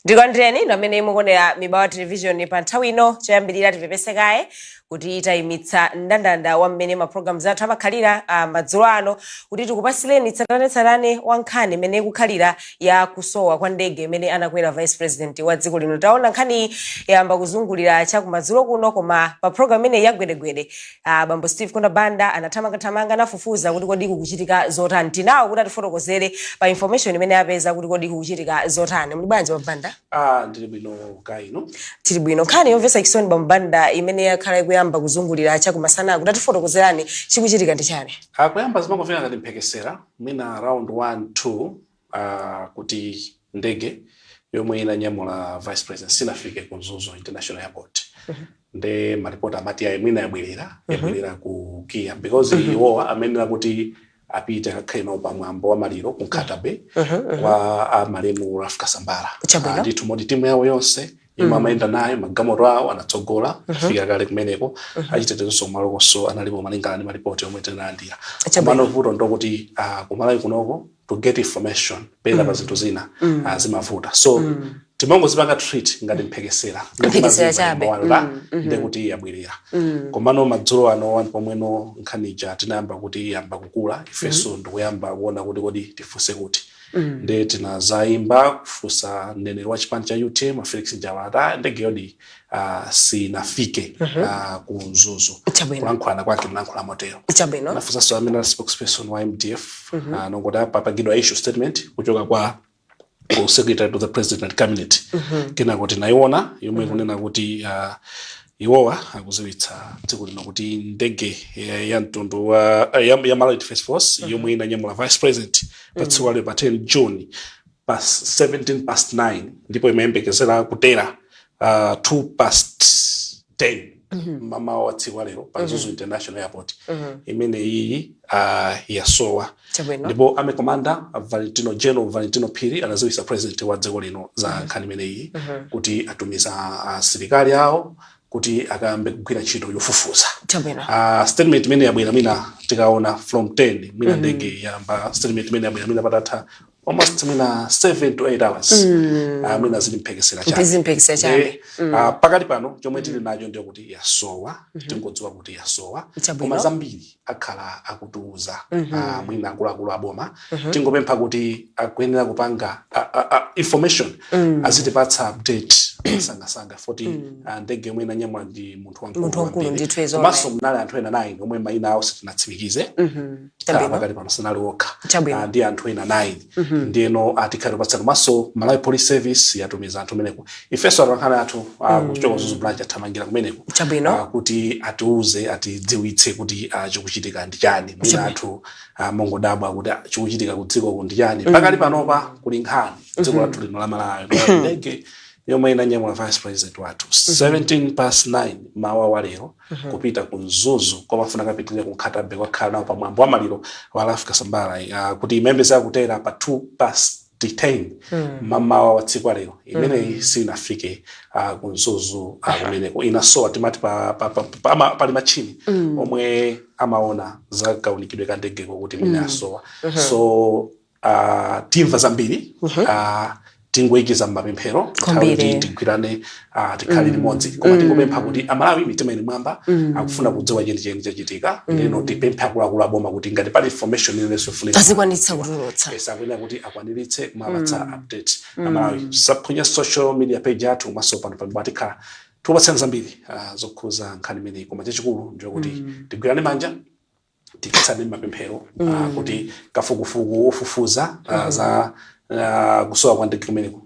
Ndikulandireni inu amene mukuonera Mibawa Television pa nthawi ino. Choyambirira tipepese kaye kuti tayimitsa mndandanda wa mmene ma programs athu amakhalira madzulo ano kuti tikupasireni tsatanetsatane wa nkhani imene ikukhalira ya kusowa kwa ndege imene anakwera Vice President wa dziko lino. Taona nkhani yayamba kuzungulira chakumadzulo kuno, koma pa program imeneyi ya Gwedegwede, bambo Steve Konda Banda anathamangathamanga nafufuza kuti kodi kukuchitika zotani. Tinawo kuti atifotokozere pa information imene apeza kuti kodi kukuchitika zotani. Muli bwanji, Banda? Ah, ndili bwino, kaino? Tili bwino. Nkhani yomvetsa chisoni, bambo Banda, imene yakhala ikuyamba kuzungulira chakumasana, kuti atifotokozerani chikuchitika ndi chani? Ah, kuyamba zimangofika ngati mphekesera, mwina round 1 2, kuti ndege yomwe inanyamula Vice President sinafike ku Mzuzu International Airport. Nde maripoti amati ayi, mwina yabwerera ku KIA, because iwowa amenera kuti apite akakhale nawo pamwambo wa maliro ku Nkhata Bay kwa amalemu Ralph Kasambara. Ndithu, moti timu yawo yonse yomwe amayenda nayo, magalimoto awo anatsogola kufika kale kumeneko, achitetezo kumalokonso analipo, malingana ndi maripoti omwe tinalandira. Komano vuto ndokuti kumalawi kunoko to get information pena pa zinthu zina zimavuta, so timangozipanga treat ngati mphekesera. Mphekesera chabe. Ndekuti yabwerera. Komano madzulo ano wanthu pomweno nkhani ija tinayamba kuti yamba kukula, ifenso ndikuyamba kuona kuti kodi tifunse kuti. Nde tinazayimba kufunsa mneneri wa chipani cha UTM, Felix Njawala, ndege yodi sinafike ku Mzuzu. Kulankhulana kwake mlankhula motero. Nafunsanso amene ali spokesperson wa MDF, nongoti apa pagidwa issue statement kuchoka kwa ku Secretary to the President and Cabinet. Kenako tinaiona yomwe ikunena kuti iwowa akuziwitsa dziko lino kuti ndege ya mtundu wa ya Malawi Defence Force yomwe inanyamula Vice President pa tsiku lero pa 10 June pa 17 past 9, ndipo imayembekezera kutera 2 past 10 mamawa wa tsiku lero pa Mzuzu International Airport, imene iyi yasowa. Ndipo Army Commander Valentino, General Valentino Phiri, anaziwitsa President wa dziko lino za nkhani imeneyi, kuti atumiza asilikali awo kuti akayambe kugwira ntchito yofufuza. Statement imene yabwera, mwina tikaona from 10, mwina ndege yamba, statement imene yabwera mwina patatha almost mwina 7 to 8 hours, mwina zili mphekesera chabe. Zili mphekesera chabe. Pakali pano chomwe tili nacho ndiyo kuti yasowa, tingodziwa kuti yasowa. Koma zambiri akhala akutiuza mwina akuluakulu aboma. Tingopempha kuti akuyenera kupanga information, azitipatsa update sangasanga, foti ndege yomwe inanyamula ndi munthu wamkulu Munthu wamkulu kwambiri. Ndithu, izo. Komanso munali anthu ena 9 omwe mayina awo sitinatsimikize. Pakali pano sanali okha. Ndi anthu ena 9. Ndiyeno atikhale kupatsa. Komanso Malawi Police Service yatumiza anthu kumeneko. Ifenso atolankhani athu kuchoka Mzuzu Branch athamangira kumeneko kuti atiuze, atidziwitse kuti chikuchitika ndi chani. Mwina anthu mongodabwa kuti chikuchitika ku dziko ndi chani. Pakali panopa kuli nkhani dziko lathu lino la Malawi, ndege yomwe inanyamula Vice President wathu 17 past 9 mawa wa lero kupita ku Mzuzu, komafuna kapitirire ku Nkhata Bay kwakhala nawo pamwambo wa maliro wa Ralph Kasambara, kuti imayembekeza kutera pa 2 past 10 mamawa wa tsiku lero, imeneyi sinafike ku Mzuzu kumeneko inasowa. Timati pali machini omwe amaona za kaunikidwe ka ndegeko kuti imene yasowa. So timva zambiri, tingoyikiza mmapemphero nthawi kuti tigwirane, tikhale limodzi. Koma tingopempha kuti Amalawi mitima ili mwamba, akufuna kudziwa chenicheni chachitika. Ndeno tipemphe akuluakulu aboma kuti ngati pali information iliyonse yofunika azikwanitsa kutulutsa. Yes, akuyenera kuti akwaniritse kumapatsa update Amalawi. Saphonya social media page yathu komanso pano pamene tikhala tikupatsani zambiri zokhuza nkhani imeneyi. Koma chachikulu ndiyo kuti tigwirane manja, tikitsane mapemphero kuti kafukufuku wofufuza za kusowa kwa ndege kumeneko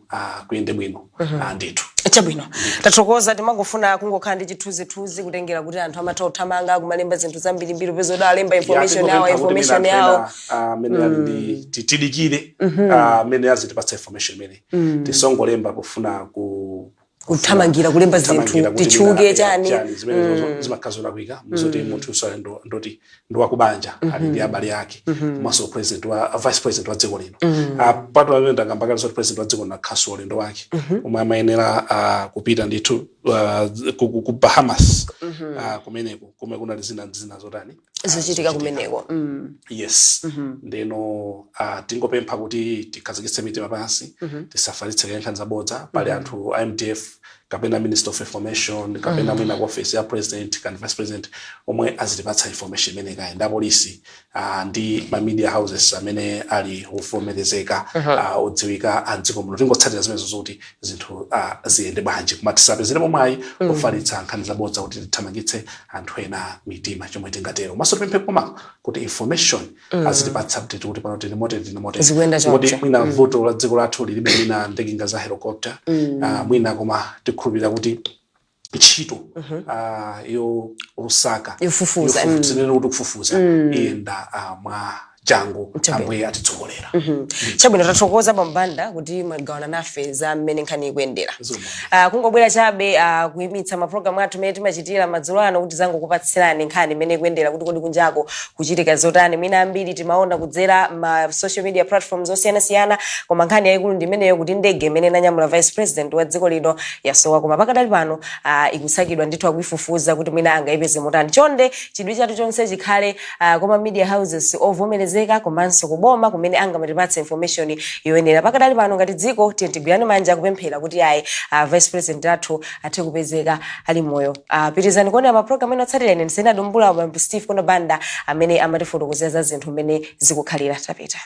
kuyende bwino ndithu. Chabwino, tathokoza. Timangofuna kungokhala ndi chithunzithunzi, kutengera kuti anthu amatha kuthamanga kumalemba zinthu zambirimbiri, upeza kuti alemba information yawo, information yawo. Amene ali ndi tidikire amene azitipatsa information imene tisongolemba pofuna ku Kuthamangira kulemba zinthu, kuthamangira kuti titchuke mina, chani. Chani zimene zozo zimakhala zolakwika, muzoti munthu usale ndoti ndi wakubanja, ali ndi abale ake, komanso president wa vice president wa dziko lino. Patu amene ndakamba kale zoti president wa dziko lino akhaso ulendo wake omwe amayenera kupita ndithu. ku Bahamas, kumeneko kumwe kunali zina ndi zina zotani zochitika kumeneko. Yes, ndeno tingopempha kuti tikhazikitse mitima pansi, tisafalitse nkhani zabodza. Pali anthu a MDF kapena Minister of Information kapena mwina ku office ya president kana vice president omwe azitipatsa information imene kaya ndi apolisi ndi ma media houses amene ali ovomerezeka, odziwika a dziko muno. Tingotsatira zimenezo zokuti zinthu ziyende bwanji, koma tisapezeremo mwayi ofalitsa nkhani zabodza kuti tithamangitse anthu ena mitima. Chomwe tingatero maso tipemphe koma kuti information azitipatsa update kuti pano tili motere, tili motere. Zikuyenda Kuti choncho. mwina vuto la dziko lathu lilibe mwina ndege za helicopter, mwina, koma tikhulupirira kuti ntchito yo lusaka Yofufuza, tinene kuti kufufuza iyenda mwa changu. Ambuye atitsogolera. Chabwino, tathokoza pambanda kuti mwagawana nafe za mmene nkhani ikuyendera. Zomwe. Kungobwera chabe kuyimitsa mapulogalamu athu mmene timachitira madzulo ano kuti zangokupatsirani nkhani imene ikuyendera, kuti kodi kunjako kuchitika zotani. Mwina ambiri timaona kudzera ma social media platforms osiyanasiyana, koma nkhani yayikulu ndi imeneyo, kuti ndege imene inanyamula vice president wa dziko lino yasowa, koma pakadali pano ikusakidwa ndithu, akuifufuza kuti mwina angayipeze motani. Chonde, chidwi chathu chonse chikhale koma media houses ovomerezeka komanso kuboma kumene angamatipatse information yoyenera. Pakadali pano, ngati dziko, tiye tigwirane manja kupemphera kuti ayi, vice president athu athe kupezeka ali moyo. Pitirizani kuonera mapulogalamu ena otsatira. Ine ndisena Dumbula, Bambo Steve Kono Banda amene amatifotokozera za zinthu mmene zikukhalira. Tapita.